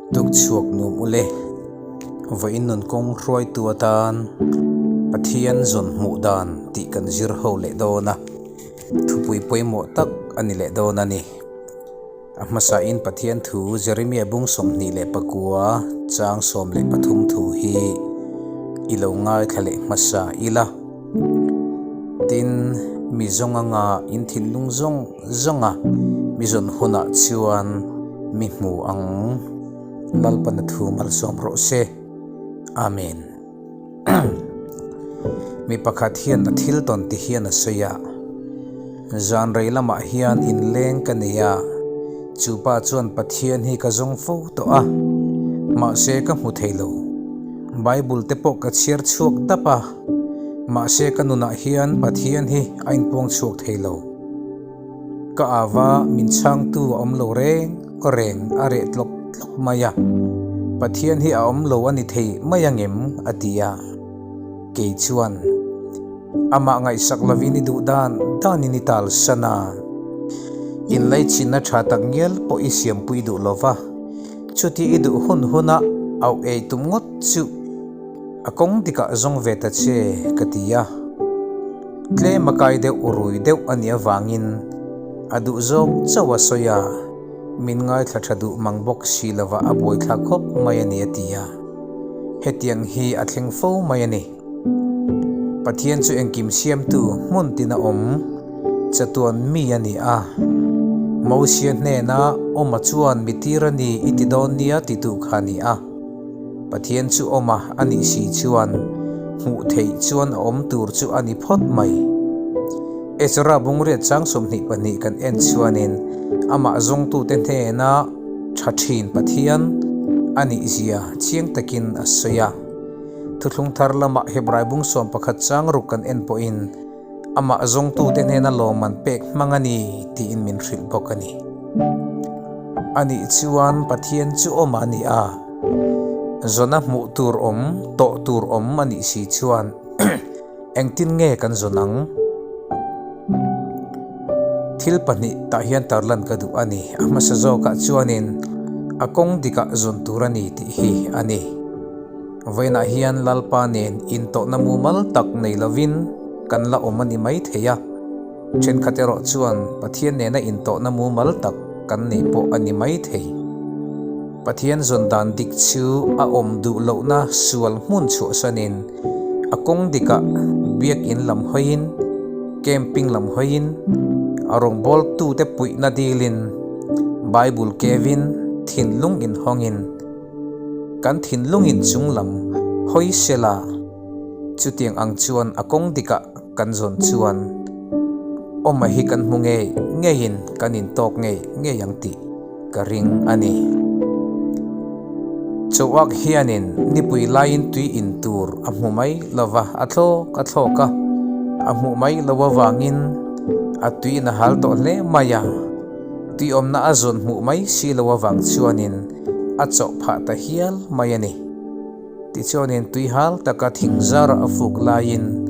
Tukchhuak nuam ule, vawiin nun kawng hruaitu atan Pathian zawn hmuh dan tih kan zir ho leh dawn a, thupui pawimawh tak a ni leh dawn a ni. A hmasain Pathian thu Jeremia bung 29 chang 13 thu hi i lo ngaithla leh hmasa ila. Tin, mi zawng anga in thinlung zawng zawnga mi zawn hunah chuan mi hmu ang. Lalpana thu malsawm rawh se. Amen. Mi pakhat hian a thil tawn ti hian a sawi a, Zan rei lamah hian inleng ka nei a, chu pa chuan Pathian hi ka zawng fo tawh a, mahse ka hmu thei lo. Bible te pawh ka chhiar chhuak dap a, mahse ka nunah hian Pathian hi a inpuang chhuak thei lo. Ka ava min chhangtu a awm lo reng reng a reh tlawk tlawk mai a, Pathian hi a awm lo a ni thei mai angem? a ti a. Kei chuan, Amah ngaihsak lovin i duh dan danin i talsan a, inlaichinna tha tak ngial pawh i siampui duh lo va, chuti i duh hun huna auh ei tum ngawt chu a kawng dikah zawng ve ta che, ka ti a. Tlem a kai deuh rui deuh a nih avangin a duh zawng chauh a sawi a, min ngaithla tha duh mang bawk si lova a buaithla khawp mai a ni a ti a. Hetiang hi a thleng fo mai a ni. Pathian chu engkim siamtu hmun tin a awm chatuan mi a ni a. Mosia hnena awma chuan mi tir a ni i ti dawn nia titu kha a ni a. Pathian chu awm a a nih si chuan hmuh theih chuan a awm tur chu a ni phawt mai. Ezra bungriat chang 22 kan en chuanin amah zawngtute hnena tha thin Pathian a nih zia chiang takin a sawi a. Thuthlung thar lamah Hebrai bung 11 chang ruk kan en pawhin amah zawngtute hnena lawmman pek hmang a ni tiin min hrilh bawk a ni. A nih chuan Pathian chu awm a ni a, zawna hmuh tur awm, tawh tur awm a nih si chuan engtin nge kan zawn ang? Thil pahnih tah hian tarlan ka duh a ni. A hmasa zawkah chuanin a kawng dikah zawn tur a ni tih hi a ni. Vawiinah hian Lalpa nen intawhna mumal tak nei lovin kan la awm a ni maithei a. Thenkhat erawh chuan Pathian nena intawhna mumal tak kan nei pawh a ni mai thei. Pathian zawn dan dik chu a awm duh lohna sual hmun chhuahsanin a kawng dikah biakin lam hawiin, camping lam hawiin, a rawngbawltute puihna dilin, Bible kevin, thinlung inhawngin, kan thinlungin chunglam hawi sela, chutiang ang chuan a kawng dikah kan zawn chuan awma hi kan hmu ngei ngeiin kan intawk ngei ngei ang tih ka ring a ni. Chauhak hianin nipui laiin tui in tur a hmu mai lo va, a thlawk a thlawk a, a hmuh mai lo avangin a tui in a hal tawh hle mai a, tui awmna a zawn hmuh mai si lo avang chuanin a chawh phah ta hial mai a ni. Tichuanin tui hal taka thing zara a fuk laiin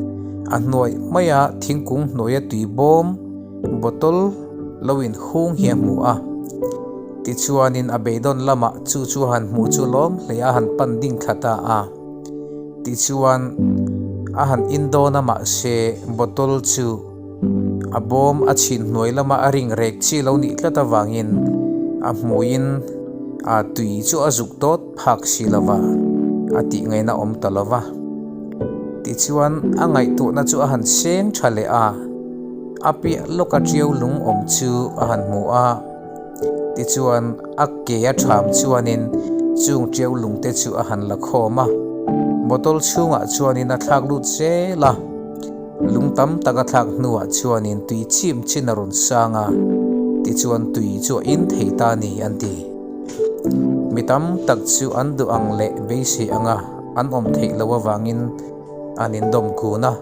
a hnuai maia thingkung hnuaia tui bawm bottle lo inhung hi a hmu a. Tichuanin a beidawn lamah chu chu a han hmuh chu lawm hle a han pan ding thla ta a. Tichuan a han in dawn a mahse bottle chu a bawm a chhin hnuai lama a ring rek chi lo nih tlat avangin a hmuiin a tui chu a zuk dawt phak si lova, a tih ngaihna awm ta lova. Tichuan a ngaihtuahna chu a han seng tha leh a, a piah lawka tiau lung awm chu a han hmu a. Tichuan a ke a tham chuanin chung tiau lung te chu a han la khawm a, bottle chhungah chuanin a thlak lut zel a. Lung tam tak a thlak hnuah chuanin tui chim chin a rawn sang a, tichuan tui chu a in thei ta a ni an ti. Mi tam tak chu an duh ang leh beisei anga an awm theih loh avangin an indawm kun a,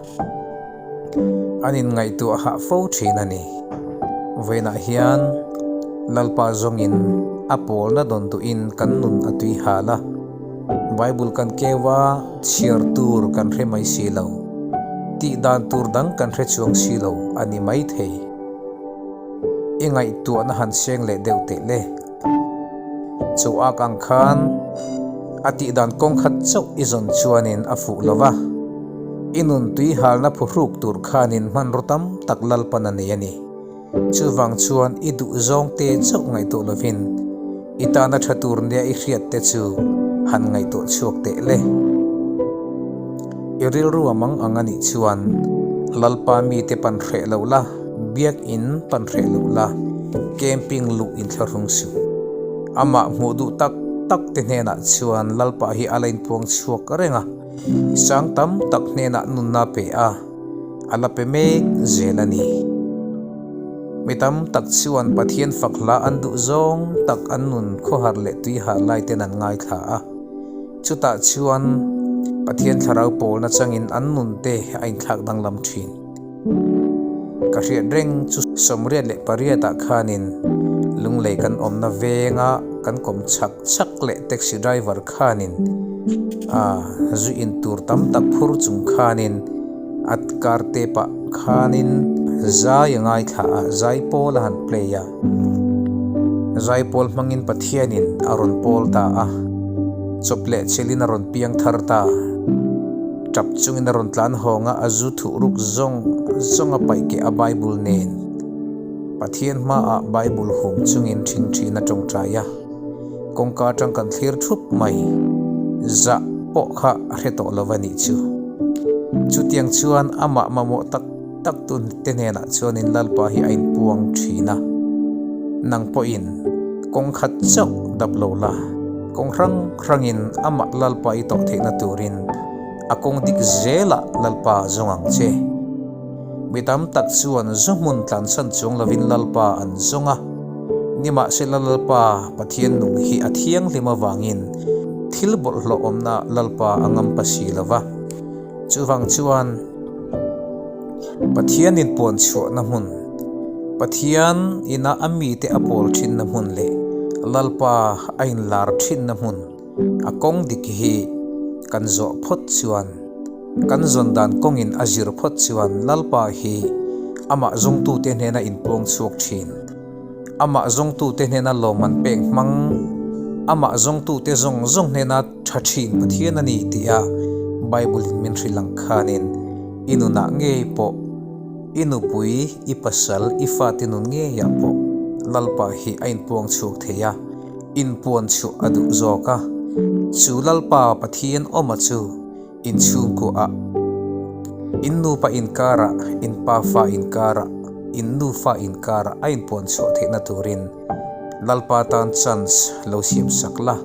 an inngaihtuah hah fo thin a ni. Vawiinah hian Lalpa zawngin a pawlna dawn duhin kan nun a tui hal a, Bible kan keu a, chhiar tur kan hre mai si lo, tih dan tur dang kan hre chuang si lo a ni maithei. I ngaihtuahna han seng leh deuh teh le. Chu ak ang khan a tihdan kawng khat chauh i zawn chuanin a fuh lo va, i nun tui halna phuhruk tur khanin hmanraw tam tak Lalpan a nei a ni. Chuvang chuan i duh zawngte chauh ngaihtuah lovin i tana tha tur nia i hriat te chu han ngaihtuah chhuak teh le. I rilru a mang ang a nih chuan Lalpa mite pan hreh loh la, biakinn pan hreh loh la, camping luh inthlahrung suh. Amah hmuh duh tak tak te hnenah chuan Lalpa hi a la inpuang chhuak reng a, sang tam tak hnenah nunna pe a, a la pe mek zel a ni. Mi tam tak chuan Pathian fak hla an duh zawng tak an nun khawhar leh tuihar lai ten an ngaithla a. Chutah chuan Pathian thlarau pawlna changin an nun te a inthlak danglam thin. Ka hriat reng chu 88 ah khanin Lunglei kan awmna venga kan kawm chak chak leh taxi driver khanin a zu in tur tam tak phur chung khanin a car tape ah khanin zai a ngaithla a, zai pawl a han play a, zai pawl hmangin Pathianin a rawn pawl ta a, chawp leh chilhin a rawn piang thar ta, tap chungin a rawn tlan hawng a, a zu thuh ruk zawng zawng a paih keh a Bible nen Pathian hmaah Bible hum chungin thin thin a tawngtai a. Kawngka atang kan thlir thup mai. Zah pawh kha a hre tawh lo a nih chu. Chutiang chuan amah mamawh tak tak tu te hnenah chuanin Lalpa hi a inpuang thin a. Nang pawhin kawng khat chauh dap lo la, kawng hrang hrangin amah Lalpa i tawh theihna turin a kawng dik zelah Lalpa zawng ang che. Mi tam tak chuan zu hmun tlansan chuang lovin Lalpa an zawng a, nimahsela Lalpa Pathian nung hi a thianghlim avangin thil bawlhhlawh awmna Lalpa a ngam pa si lo va. Chuvang chuan Pathian inpuan chhuahna hmun, Pathian ina a mite a pawl thinna hmun leh Lalpa a inlar thinna hmun a kawng dik hi kan zawh phawt chuan, Kan zawn dan kawngin a zir phawt chuan Lalpa hi amah zawngtute hnena inpuang chhuak thin. Amah zawngtute hnena lawmman pek hmang, amah zawngtute zawng zawng hnena tha thin Pathian a ni tia Bible-in min hrilh ang khanin i nunah ngei pawh, i nupui, i pasal, i fate nun ngeiah pawh Lalpa hi a inpuang chhuak thei a, inpuan chhuah a duh zawk a. Chu Lalpa Pathian awma chu Inchhungkuah, in nupa inkarah, in pafa inkarah, in nufa inkarah a inpuan chhuah theihna turin Lalpa tan chance lo siam sak la,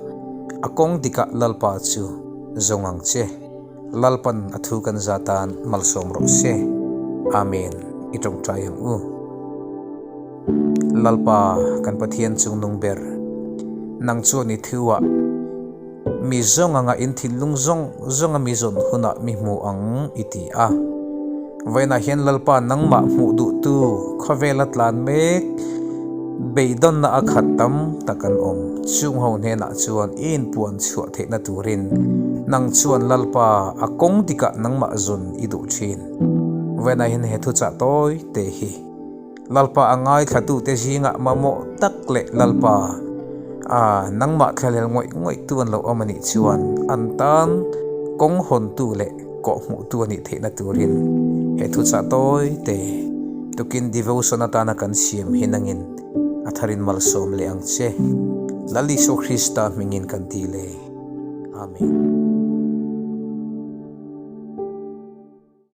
a kawng dikah Lalpa chu zawng ang che. Lalpan a thu kan za tan malsawm rawh se. Amen. I tawngtai ang u. Lalpa kan Pathian chungnung ber, nang chuan i thu ah, Mi zawng anga in thinlung zawng zawnga mi zawn hunah mi hmu ang i ti a. Vawiinah hian Lalpa nangmah hmuh duhtu khawvela tlan mek beidawnna a khat tam tak an awm. Chung ho hnenah chuan i inpuan chhuah theihna turin nang chuan Lalpa a kawng dikah nangmah zawn i duh thin. Vawiinah hian he thuchah tawi te hi. Lalpa a ngaithlatute zingah mamawh tak leh Lalpa a nangmah thlalel ngawih ngawihtu an lo awm a nih chuan an tan kawng hawntu leh kawhhmuhtu a nih theihna turin he thuchah tawi te tukin devotion atana kan siam hi nangin a tharin malsawm leh ang che. Lal Isua Krista hmingin kan ti le. Amen.